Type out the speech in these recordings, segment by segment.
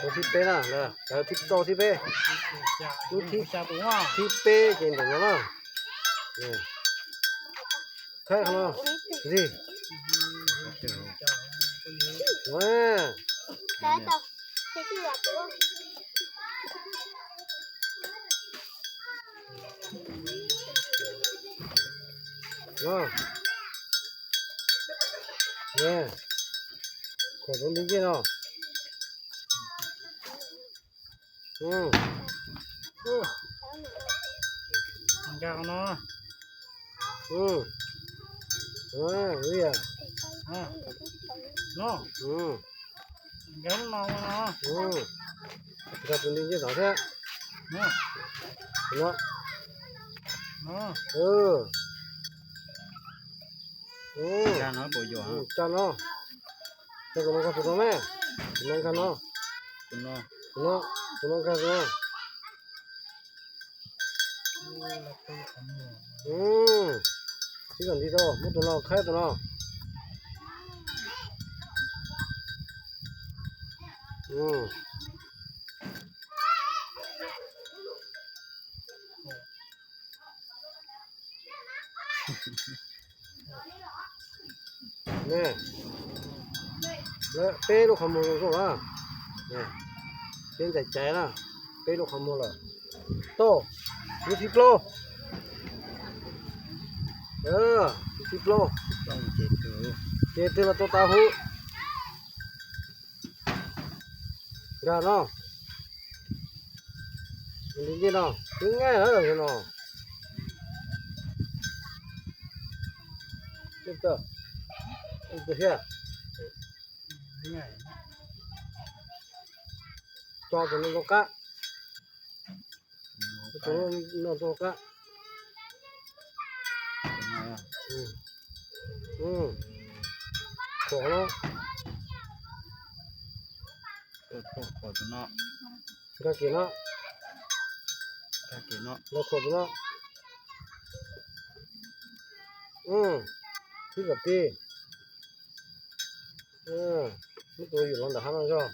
Lub thib peb na, lawv thib rau thib peb. Lub thib, thib peb ces ntawm no na. Khawb qhov no. Zig. Khuam tus nti ncej no. Nkag qhov no. No. Nkag lub no no. Nkag tus nti ncej tod thiab. No. Tsa no. Tsa tus no nkag tus no me. Tus no nkag no. Tus no, tus no nkag tus no. Sib kom nti rau, muab tus no khawb tus no. Peb lub qhov muag zoo zoo na. Peb ntxais caiv na, peb lub qhov muag lawm. Tau, lub thib plaub. Lub thib plaub. Ces twg los tau tas huv. Nkag no. Nti ncej no, twb nqaij no. Tso tus no rau qab. Tus no rau qab. Khuam no. Nkag kiag no. Los khuam tus no. Thib kom tij. Muab tus yum los ntawm hab no zog.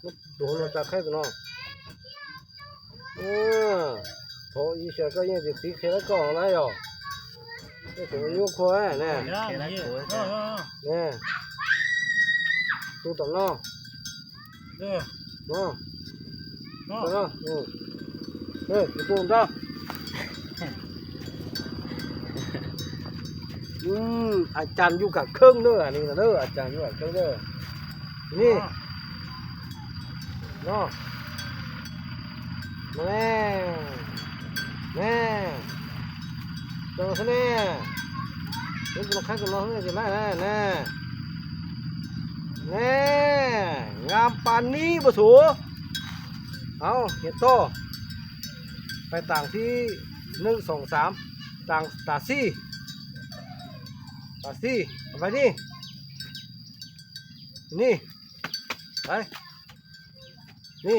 Muab tus hauv no tsa khawb tus no. Thov ib xyam koj yeej txiv qhia lawv koj na yog. Koj tus nyuaj khuav ne. Tus tom no. Tus tus nrab. A cas yus kam kheeb na, a cas yus kam kheeb na. Ni. No. Ne. Ne. Tus xwb ne. Tus no khawb tus no xwb ne, ces laij ne. Ne. Ngam pas nib npua xuv. Au, hiav toj. Pais taam thib neej xoom xaam, taam, taam xij. Taam xij, pais ni. Ni. Pais. Ni.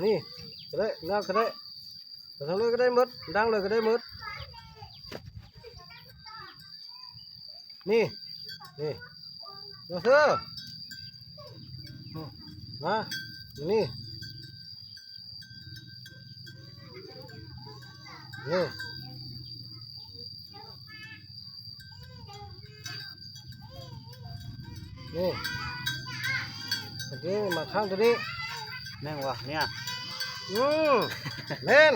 Ni. Kdai, nab kdai. Tau thoob lawv kdai mawd, nraab lawv kdai mawd. Ni, ni, no xwb. Ni, ni, ni, mas khaab tus ni. Neeg ua niag, neeg,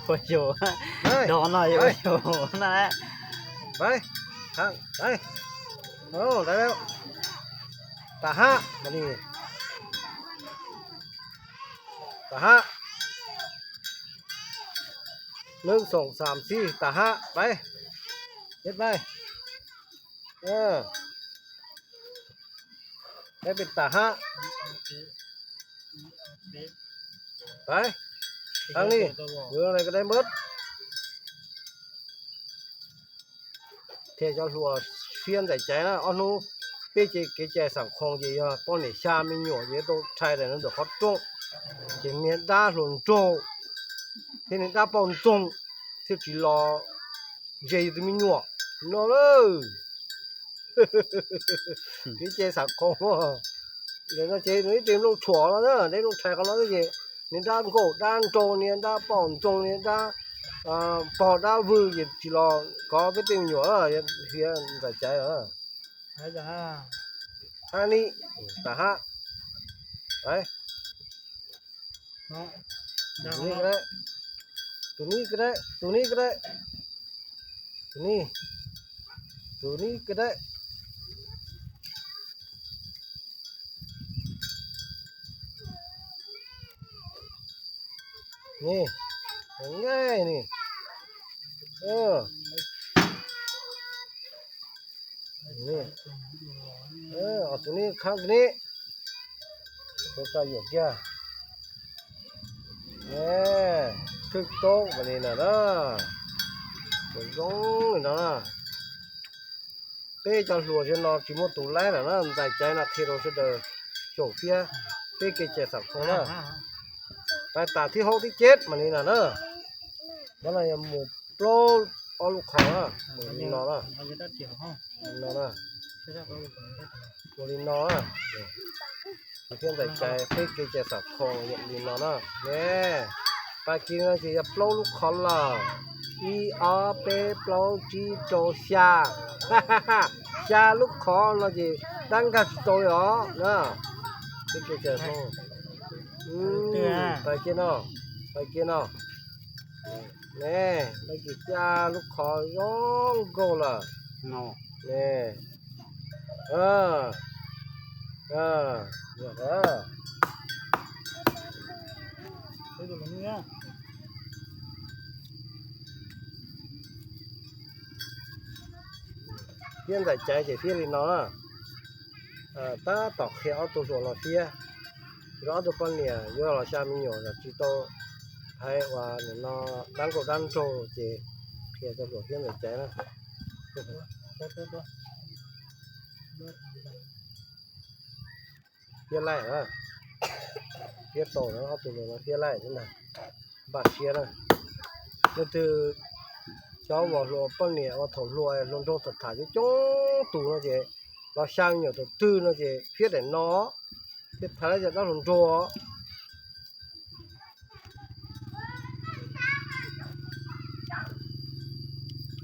ua yus, dog no ua yus na. Taam hab, taam hab. Neej xoom xaam xij taam hab, pais. Peb pais. Peb pais taam hab. Pais. Taag ni, yuav lawv kdai mawd. Thiaj cov hluas siab ntxais caiv na, ob hnub peb ces kev cai xam khoom ces yog poj niam xya me nyuam ces tau rhais ntawm qhov rooj, ces niag dab hluas nraug thiab niag dab poj ntxoog thiaj tsis los ze yus tus me nyuam no lawm. Kev cai xam khoo. Ntawm no ces nws ib tes nplooj tshuam no na, nws nplooj tshais qhov no xwb ces niag dab nkaum dab nraug, niag dab poj ntxoog, niag dab pog dab vwg ces tsis los kov peb tej me nyuam, hiav ntxais caiv. Hab ni, tas hab. Tus ni, tus ni, tus ni, tus ni, tus ni, ni, ni, tus ni khab tus ni, tus tau yuam kiag. Khwb toob mas li no na, tus zoo li no na. Peb cov hluas zaum no tsis muaj tus laib lawm na, ntxais caiv no qhia rau sawv daws xyaum thiab peb kev cai xam khoo na. Pais tas thib hauv thib ceb mas li no na. Tab no yog mus plaub ob lub qhov na, mus li no na. No na, mus li no na. Tus thiab ntxais caiv peb kev cai xam khoo yog li no na. Ne, pais kiag no ces yog plaub lub qhov lawm. Ib ob peb plaub tsib rau xya, xya lub qhov no ces dab nkag tsis tau li os na. Peb kev cai, pais kiag no, pais kiag no. Ne, pais kiag xya lub qhov zoo nkauj lawm. Ne, thiab ntxais caiv ces thiab li no na. Tab tom qhia ob tug hluas los thiab, nrog ob tug poj niam yuav los xya me nyuam los tsis tau hais uas nim no dab nkauj dab nraug ces qhia rau hluas thiab ntxais caiv na. Thiab laij na, thiab tau na, ob tug hluas no thiab laij xwb ntag. Npaj siab na. Leej twg cov uas hluas poj niam uas thaum hluas hluas nraug tham tham coob coob tus no ces los xya me nyuam thaum twg no ces thiab daim no thiab thaiv cov dab hluas nraug.